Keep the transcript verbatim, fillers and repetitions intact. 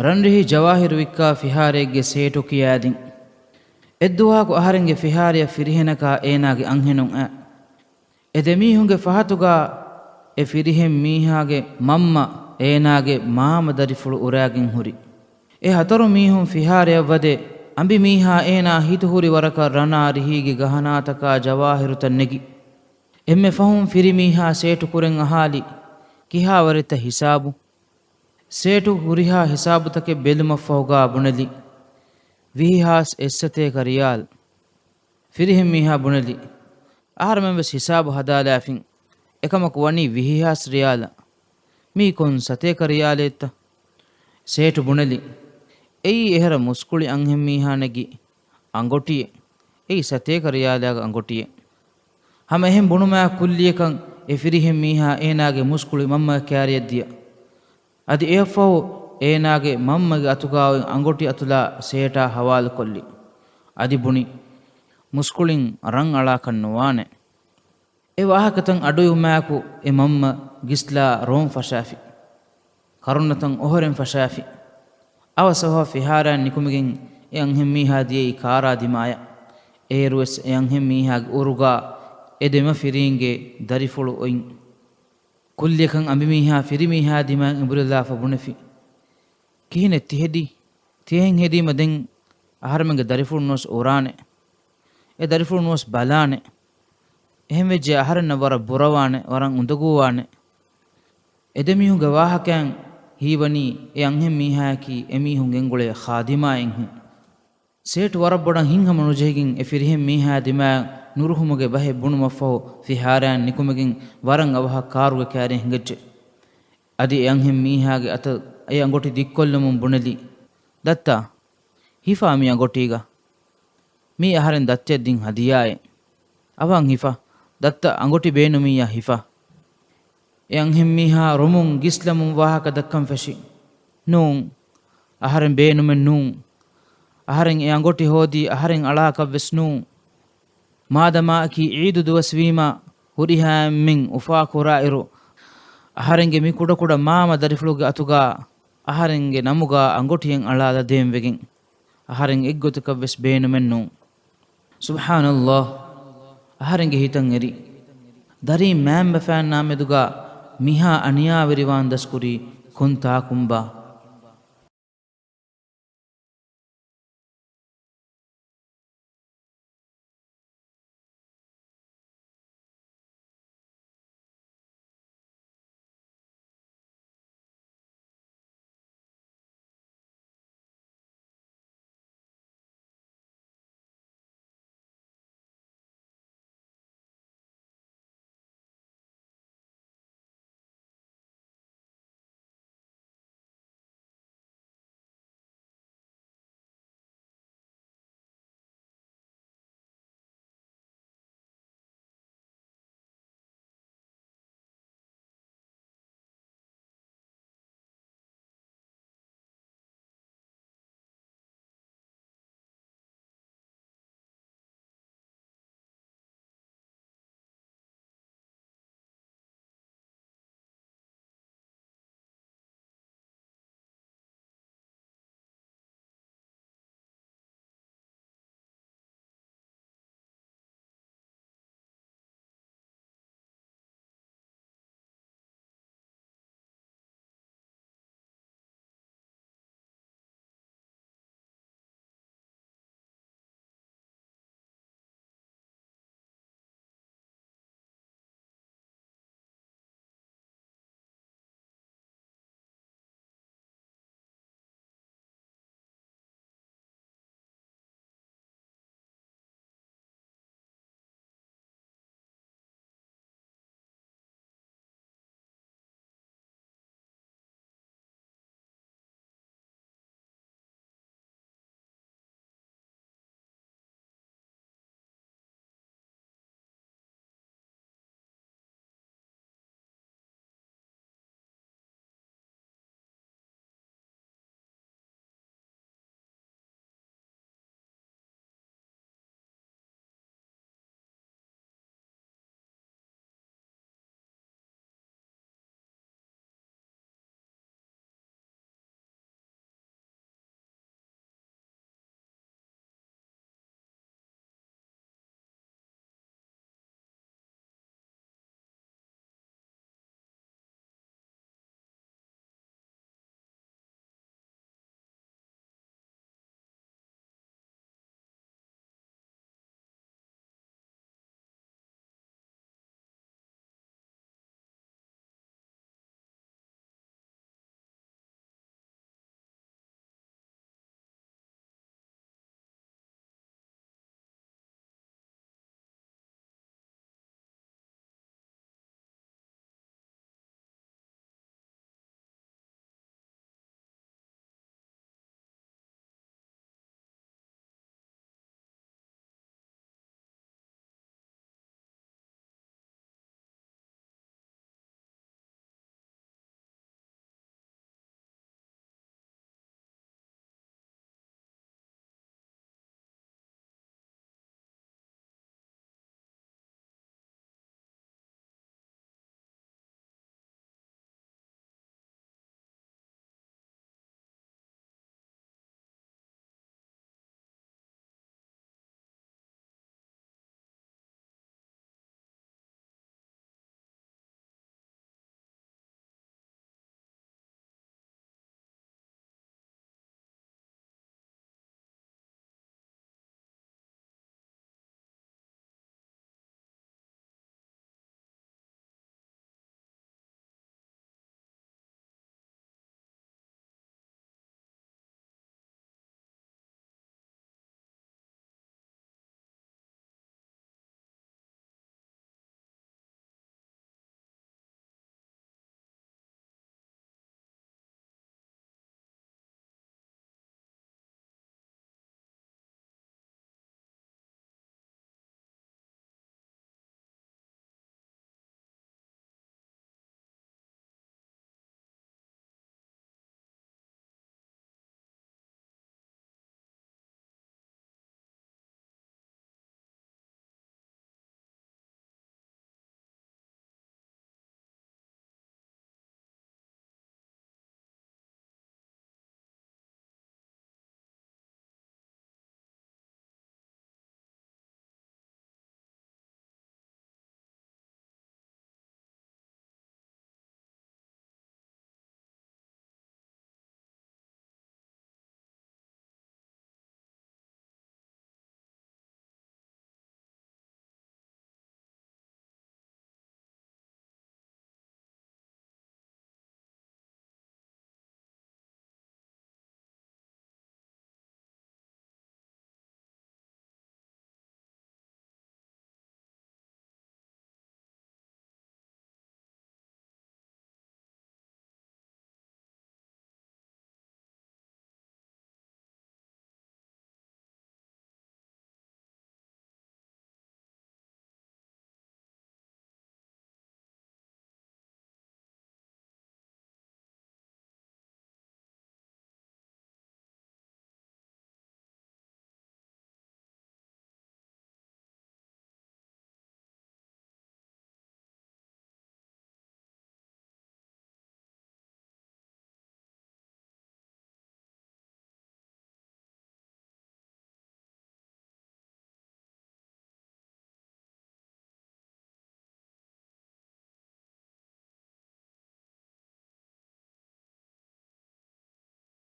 ރަންރިހި ޖަވާހިރު ވިއްކާ ފިހާރައެއްގެ ސޭޓު ކިޔާދިން. އެއްދުވަހަކު އަހަރެންގެ ފިހާރަޔަށް ފިރިހެނަކާ އޭނާގެ އަންހެނުން އައި. އެ ދެމީހުންގެ ފަހަތުގާ އެ ފިރިހެން މީހާގެ މަންމަ އޭނާގެ މާމަ ދަރިފުޅު އުރާގެން ހުރި. އެ ހަތަރު މީހުން ފިހާރަޔަށް ވަދެ، އަނބިމީހާ އޭނާ ހިތުހުރި ވަރަކަށް ރަނާ ރިހީގެ ގަހަނާތަކާ ޖަވާހިރުތައް ނެގި. އެންމެ ފަހުން ފިރިމީހާ ސޭޓު ކުރެން އަހާލި، ކިހާވަރެއްތަ ހިސާބު؟ ސޭޓު ހުރިހާ ހިސާބުތަކެއް ބެލުމަށްފަހުގާ ބުނެލި، ވިހި ހާސް އެއް ސަތޭކަ ރިޔާލް. ފިރިހެން މީހާ ބުނެލި، އަހަރެމެން ވެސް ހިސާބު ހަދާލާފިން. އެކަމަކު ވަނީ ވިހި ހާސް ރިޔާލަށް. މީ ކޮން ސަތޭކަ ރިޔާލެއްތަ؟ ސޭޓު ބުނެލި، އެއީ އެހެރަ މުސްކުޅި އަންހެން މީހާ ނެގި އަނގޮޓިއެއް. އެއީ ސަތޭކަ ރިޔާލާގެ އަނގޮޓިއެއް. ހަމަ އެހެން ބުނުމާ ކުއްލިއަކަށް އެ ފިރިހެން މީހާ އޭނާގެ މުސްކުޅި މަންމައަށް ކާރިއަށް ދިޔަ. އަދި އެއަށްފަހު އޭނާގެ މަންމަގެ އަތުގާ އޮތް އަނގޮޓި އަތުލާ ސޭޓާ ހަވާލުކޮށްލި. އަދި ބުނި، މުސްކުޅިން ރަން އަޅާކަށް ނުވާނެ. އެ ވާހަކަތައް އަޑުއިވުމާއެކު އެ މަންމަ ގިސްލާ ރޯން ފަށާފި. ކަރުނަތައް އޮހޮރެން ފަށާފި. އަވަސް އަވަހަށް ފިހާރައިން ނިކުމެގެން އެ އަންހެން މީހާ ދިޔައީ ކާރާ ދިމާޔަށް. އޭރުވެސް އެ އަންހެން މީހާގެ އުރުގާ އެ ދެމަފިރީންގެ ދަރިފުޅު އޮތް. ކުއްލިއަކަށް އަނބިމީހާ ފިރިމީހާ ދިމާއަށް އެނބުރިލާފަ ބުނެފި. ކިހިނެއް ތިހެދީ؟ ތިހެން ހެދީމަ ދެން އަހަރެމެންގެ ދަރިފުޅު ނުވެސް އުރާނެ. އެ ދަރިފުޅު ނުވެސް ބަލާނެ. އެހެންވެއްޖެ އަހަރެންނަށް ވަރަށް ބުރަވާނެ، ވަރަށް އުނދަގޫވާނެ. އެ ދެމީހުންގެ ވާހަކައިން ހީވަނީ އެ އަންހެން މީހާއަކީ އެމީހުން ގެންގުޅޭ ޚާދިމާއެއްހެން. ސޭޓު ވަރަށް ބޮޑަށް ހިތްހަމަ ނުޖެހިގެން އެ ފިރިހެން މީހާ ދިމާއަށް ނުރުހުމުގެ ބަހެއް ބުނުމަށްފަހު ފިހާރައިން ނިކުމެގެން ވަރަށް އަވަހަށް ކާރުގެ ކާރިއަށް ހިނގައްޖެ. އަދި އެ އަންހެން މީހާގެ އަތަށް އެ އަނގޮޓި ދިއްކޮށްލުމުން ބުނެލި، ދައްތާ، ހިފާ މި އަނގޮޓީގަ. މީ އަހަރެން ދައްތައަށް ދިން ހަދިޔާއެއް. އަވަހަށް ހިފާ. ދައްތަ އަނގޮޓި ބޭނުމިއްޔާ ހިފާ. އެ އަންހެންމީހާ ރޮމުން ގިސްލަމުން ވާހަކަ ދައްކަން ފެށި. ނޫން. އަހަރެން ބޭނުމެއް ނޫން. އަހަރެން އެ އަނގޮޓި ހޯދީ އަހަރެން އަޅާކަށްވެސް ނޫން. މާދަމާއަކީ ޢީދު ދުވަސްވީމާ ހުރިހާ އެންމެން އުފާކުރާއިރު، އަހަރެންގެ މި ކުޑަކުޑަ މާމަ ދަރިފުޅުގެ އަތުގާ އަހަރެންގެ ނަމުގާ އަނގޮޓިއެއް އަޅާލަދޭން ވެގެން. އަހަރެން އެއްގޮތަކަށްވެސް ބޭނުމެއް ނޫން. ސުބްޙާނަﷲ. އަހަރެންގެ ހިތަށް އެރި. ދަރީން މާތްބަފައިންނާ މެދުގާ މިހާ އަނިޔާވެރިވާން ދަސްކުރީ ކޮން ތާކުންބާ؟